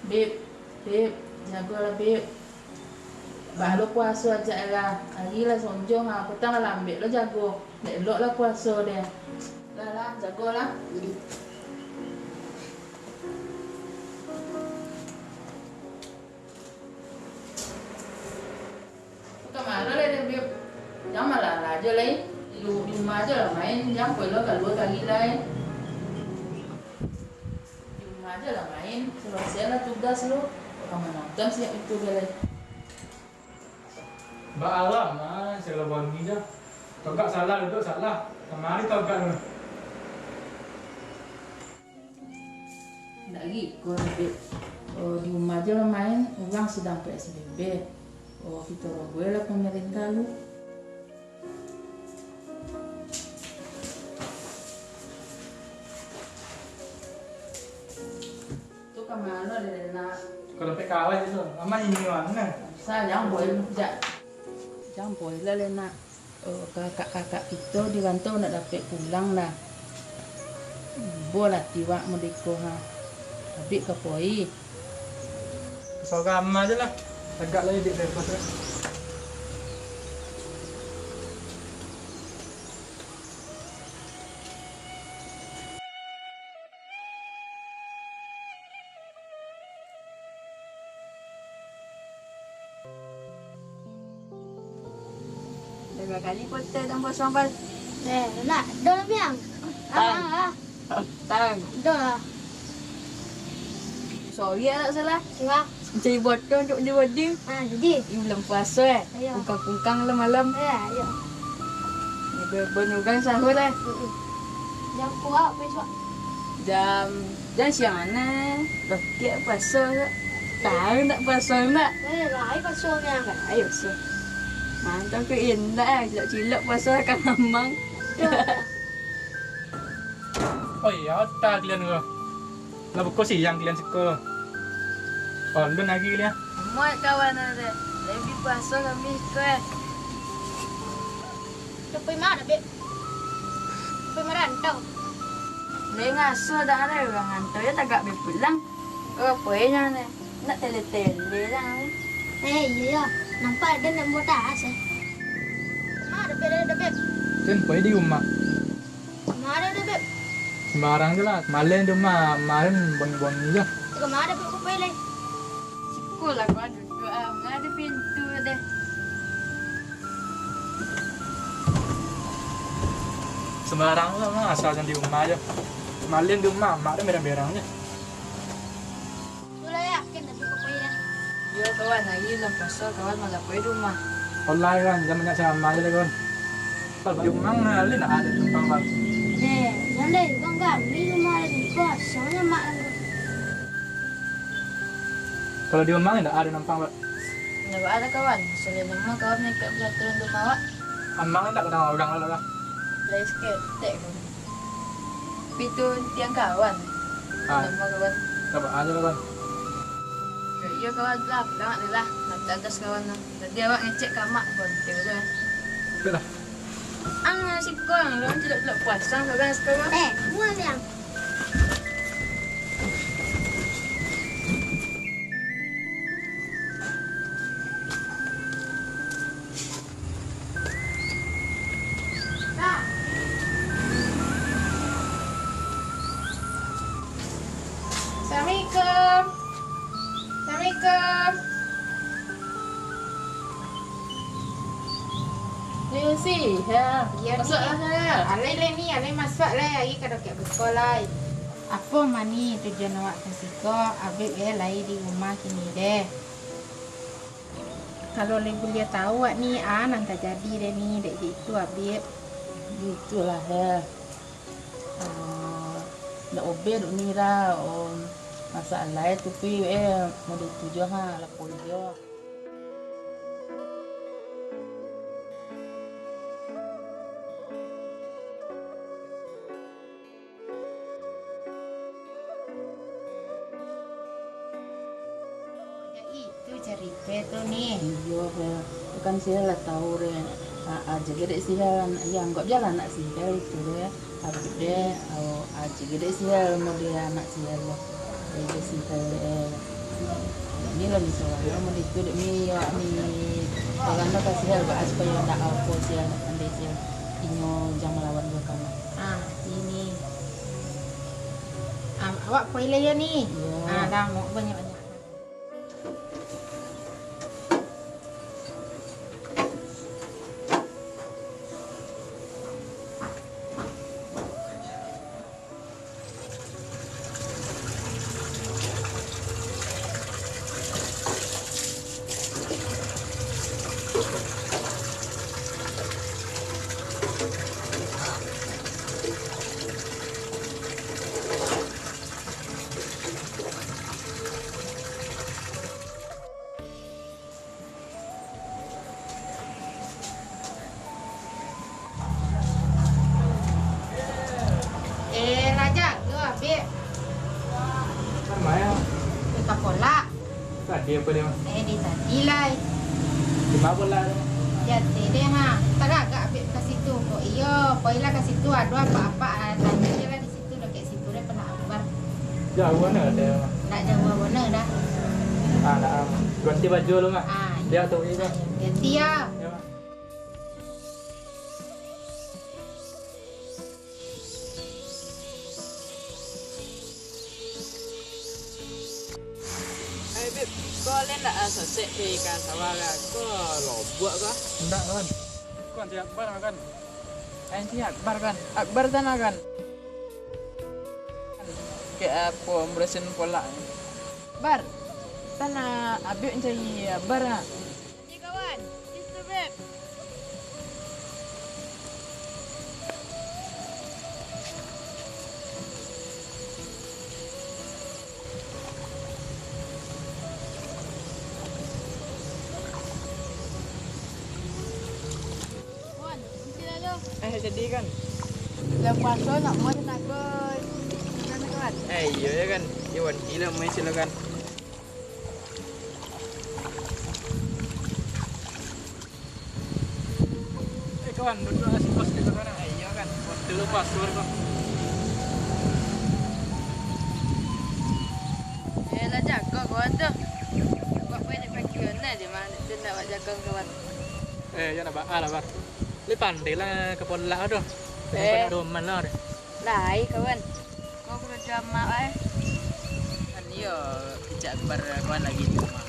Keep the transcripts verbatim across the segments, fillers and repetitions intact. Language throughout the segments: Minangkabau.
Beb, Beb, jagolah, Beb. Baa lo puaso ajak lah. Ari lah sonjo ha, patang lah lambek lo jago. Ndak elok lah puaso deh. Lah, lah, jagolah. Tu ka mano lai deh, Beb? Jan malah-alah jo lai. Di, di rumah ajo lah main, jan poi lo kalua kali lai. Di rumah ajo lah main, salasailah tugas lo. Kok ka manonton siap itu lai. Baa lah, Ma, sagalo bani jo. Tagak salah, duduak salah. Kamari tagak tu. Ndak giko, Beb. Oh, di rumah ajo lah main, urang sadang P S B B. Oh, kito rogoilah pamarintah lu. Tu ka mano deh, nak? Ka dompet kawan tu. Aman ini mano? Sa, jan poi, jak. Jan poi lah, nak. Oh, kakak-kakak kito di rantau ndak dapek pulang lah. Bolah tiwak mudiko ha. Abik ka poi. Ka sorang ajo lah. Tagak lai dek repot lah. Berapa kali potai tang kosong, Pal? Eh, nak, dah lah, Miang. Tang. Ah, ah, ah. Tang. Dah lah. Sorry, ah, tak salah. Salah. Cari botol untuk body. Ah, jadi. Ini bulan puasa, eh. Ayo. Kungkang-kungkang lah malam. Ya, ayo. Ini be-, benugang sahur, eh. Mm-mm. Jam kuat besok. Jam, jam siang mana? Bakeh puasa ke? Tahu ndak puasa ndak? Eh, lai puasa ni, ah. Ayo, so. Mantap ke indak, eh. Cilok-cilok puasa kan, Amang. Betul. Oh iya, otak kalian ko. Lah buko siang kalian siko. Alun lagi kalian. Muat kawan ada. Lebih puasa kami siko, eh. Tapi mana, Beb? Tapi merantau. Lai ngasuah dah ada urang rantau, ya tagak be pulang. Oh, poinyo ne. Nak tele-tele lah. Eh, iya, iya. Nampak ada nak buat tas, eh. Mana Beb, ada Beb? Kan poi di rumah. Kemana ada Beb? Sembarang je lah. Malam di rumah, malam bon-bon je. Kemana Beb, kau poi lai? Siko lah kau duduk, ah. Nggak ada pintu deh. Sembarang lah, Mak, asal jan di rumah aja. Malin di rumah, Mak tu berang-berang je. Sudah yakin tapi kau poi ya? Iyo, kawan, hari lah puasa, kawan malah poi di rumah. Online kan, jan banyak ceramah aja deh, kawan. Kalau di rumah, Malin nak ada numpang, Bang. Eh, jan deh, Bang, kami rumah lagi kosong, Mak. Kalau di rumah, ndak ada numpang, Bang. Ndak ada, kawan. Selain rumah, kawan mengikut peraturan rumah awak. Amang ndak kenal urang lah, lah. Lai saketek, kawan. Tapi tu tiang kawan. Ah. Namo kawan. Dapat aja, kawan. Iyo, kawan, lah, pulang lah. Nak atas kawan lah. Tadi awak ngecek ka Mak, kawan. Betul lah. Ang, siko ang, lo cilok-cilok puasa, kawan, siko. Eh, mual yang. Assalamualaikum. Assalamualaikum. Ni si, ha. Iyo, ni. Masuaklah, ha. Alai lai ni, alai masuak lai, ari ka dakek buko lai. Apo mani tujuan awak ka siko, Abib eh lai di rumah kini deh. Kalau lai buliah tahu awak ni, a nan tajadi deh ni, dek itu Abib. Itulah, eh. Ah, ndak obeh dek ni lah, oh, masalah tu pi, eh, model tu jo ha, lapor jo. Jadi itu carito tu ni. Iyo, Bel. Tu kan sia lah tahu deh. A-, aja gede sia, iyo, anggap je lah anak sia itu deh. Abih deh, aja gede sia model anak sia lah. Jadi sia deh. Iko lah miso, amun itu dek mi, awak mi, urang tu kasih hal ba, supayo ndak apo sia, ndak pandai sia, inyo jan malawan jo kami. Ah, iko. Ah, awak poi lai yo ni. Iyo. Ah, dah, mau banyak-banyak. Eh, Raja, yo, Abik. Kan main. Eh, ka polak. Tadi apo dia? Eh, di tadi lai. Di ma polak tu? Di ateh deh, ha. Taragak Abik ka situ. Kok iyo, poilah ka situ. Ado apak-apak, ah, tadi lah di situ, dakek situ deh, pernah akbar. Jauah bana dah. Ndak jauah bana dah. Ah, nak, ah. Ganti baju lu, Mak. Ah, dia tu, iya. Ganti ya. Ya, Mak. Eh, Bib, ko lai ndak, ah, sasek pai ka sawah ka? Ko lobuak ko? Ndak, kan. Ko anti akbar, kan. Anti akbar, kan. Akbar tanah, kan. Kek apo, marasin polak. Bar, tanah Abik mancari Bar, ah. Jadi, kawan, peace to beb. Wan, kunci lalu. Eh, jadi kan? Bulan puaso nak buat tenaga, kawan. Eh, iyo ya kan. Iyo, Wan, gilo main silakan. Eh, kawan, duduk lah, sikos di sana. Eh, iyo kan. Waktu lu pas, keluar kau. Eh, lah jago kawan tu. Buat banyak kaki mana di mana tu nak buat jago kawan. Eh, jangan nak baal lah, Bar. Lu pandai lah kepala lah tu. Eh. Bukan ada oman lah tu. Lai, kawan. Kau karajo amak, eh. Kan iyo, kicak akbar kawan lagi di rumah.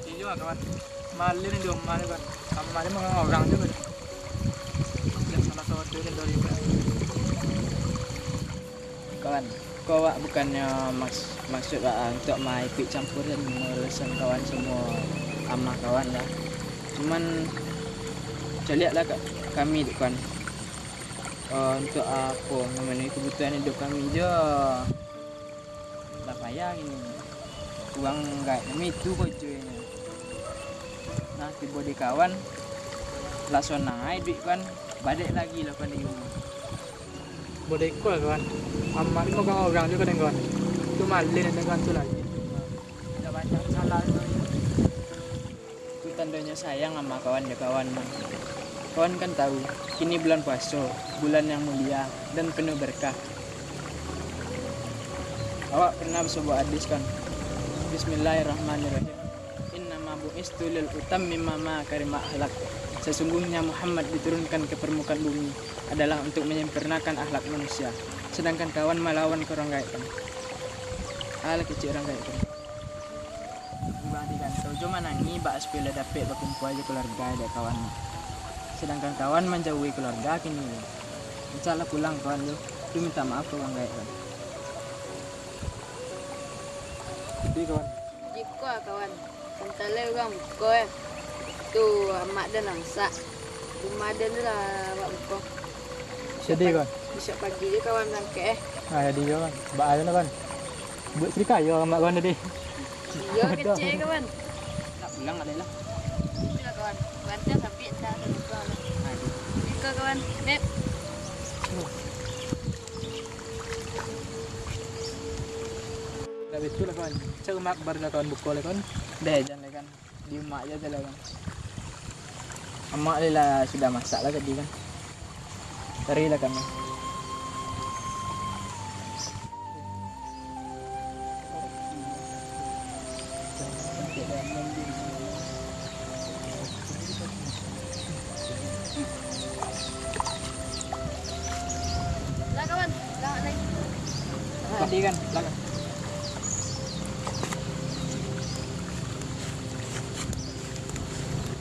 Iyo, kawan. Malin di rumah ni, kawan. Amak ni magang orang tu, kawan. Tidak salah satu ni dari, kawan. Kawan, ko awak bukannyo maks-, maksud wak, ah, untuak maikuik campur dan urusan kawan samo amah kawan lah. Cuman, caliaklah ka-, kami tu, kawan. Eh, untuak apo, mamanuhi kabutuhan iduik kami jo. Lah payah kini. Urang gaek kami tu ko cuy. Nah, tibo di kawan, lah sonang ai iduik kawan, baliak lagi lah kawan di rumah. Bodeh ko lah kawan. Amak ni magang orang juo kadang kawan. Tu malin kadang kawan tu lagi. Dah banyak salah tu. Itu tandonyo sayang ama kawan jo kawan mah. Kawan kan tahu, kini bulan puaso, bulan yang mulia dan penuh berkah. Awak pernah basobok hadis kan? Bismillahirrahmanirrahim. Innama bu'istu lil utammima makarima akhlak. Sesungguhnya Muhammad diturunkan ke permukaan bumi adalah untuk menyempurnakan akhlak manusia. Sedangkan kawan malawan ka urang gaek kan. Alah kecek urang gaek kan. Urang di rantau jo manangih bak supayo lah dapek bakumpua jo kaluarga dek kawan. Sedangkan kawan manjauhi kaluarga kini. Insyaallah pulang kawan tu. Tu minta maaf ka urang gaek kawan. Jadi kawan. Jiko kawan. Santai lai urang buko eh. Tu amak den masak. Rumah den tu lah awak buko. Jadi kawan. Besok pagi je kawan barangkek eh. Ah, jadi kawan. Baa tu kawan. Buek carito yo amak kawan tadi. Iyo, kecek kawan. Nak pulang ado lah. Itulah kawan. Bantuan sampai entah ada lupa lah. Aduh. Iko kawan. Beb. Dah betul lah kawan. Cak rumah akbar lah kawan buko lah kawan. Deh, jangan lah kawan. Di rumah aja tu lah kawan. Amak ni lah sudah masak lah tadi kan. Carilah kami. Di kan, belakang.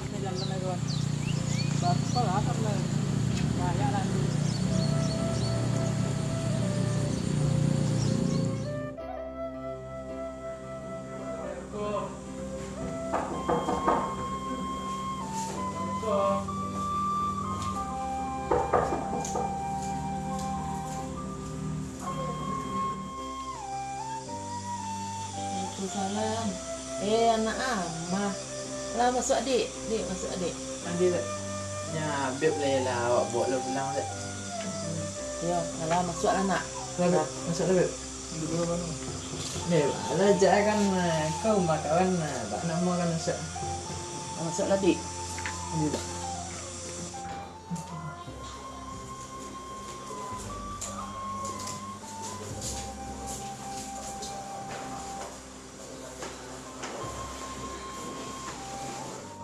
Ini jalan lagi, Wan. Berapa lah, banyak lah. Waalaikumsalam. Eh, anak Amah. Lah, masuak, Dik. Dik, masuak, Dik. Ambiak, Dek. Nyo, Beb lah, lah awak bawa lah pulang, Dek. Hmm. Yo, alah, masuak lah, Nak. Lah, Beb. Masuak lah, Beb. Duduk dulu, Bang. Beb, alah, jak kan, eh, ka rumah kawan, eh, bak namo kan masuak. Masuak lah, Dik. Ambiak, Dek.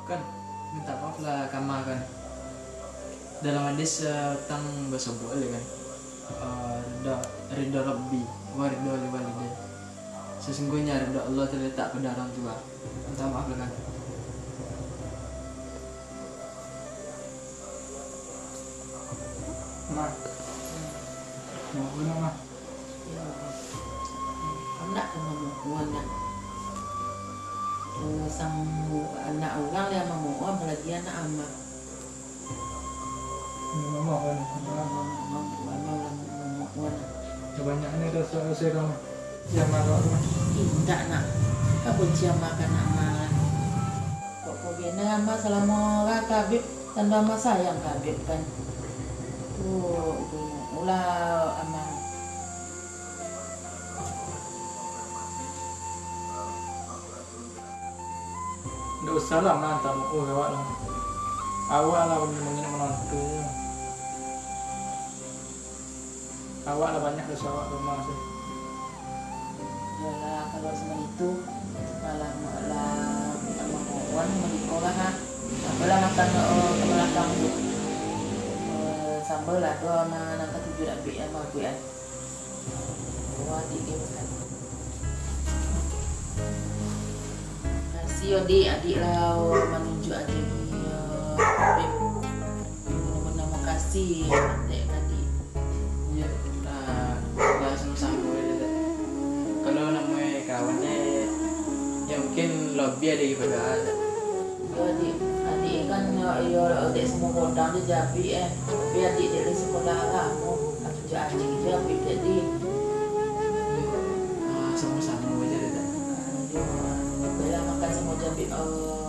Kan, minta maaf lah ka Amah kan. Dalam hadis, eh, tang basobok lah kan. Eh, ridha, ridha Rabbi, wa ridha li walidain. Sesungguhnya ridha Allah terletak pada orang tua. Minta maaf lah kan. Mah. Nyawa guna, Mah. Yo. Anak tu mamohon, nak. Kalau sang anak urang lah mamohon, apalagi anak Amah. Ini mamohon, Mah. Mamohon, Amah lah mamohon. Kebanyakan itu dosa-dosa kamu. Yang marah tu, Mah. Indak, nak. Kau benci Amah kan, nak marah. Kok kau bina Amah salamo urang ka Habib, tando Amah sayang ka Habib kan. Tu, ulah Amah. Ndak usah lah, Mah, minta maaf ka awak lah. Awak lah mungkin manantu je. Awak lah banyak doso awak ka Amah tu. Iyolah, kalau sampai itu, malah, malah, malah wan, maniko lah, ha. Apolah makan, eh, ka balakang tu. Eh, sambal lah, tu, Amah, nan katuju dak bik, Amah, bik, eh. Wah, adik dia makan. Makasih yo, Dik. Adik lah, oh, manunjuak adik ni, yo. Beb. Bana makasih, Dek, ka adik. Yo, ah, lah samo-samo je, Dek. Kalau namonyo kawan, Dek, yo mungkin labiah daripado, Dek. Yo, adik, adik kan, yo, yo, dek samo godang je jabik, eh. Tapi adik dek lai sakolah lamo, tapi jabik, jabik, jadi. Ah, samo-samo je, Dek. Ah, yo, ah, baiklah, makan samo jabik, eh.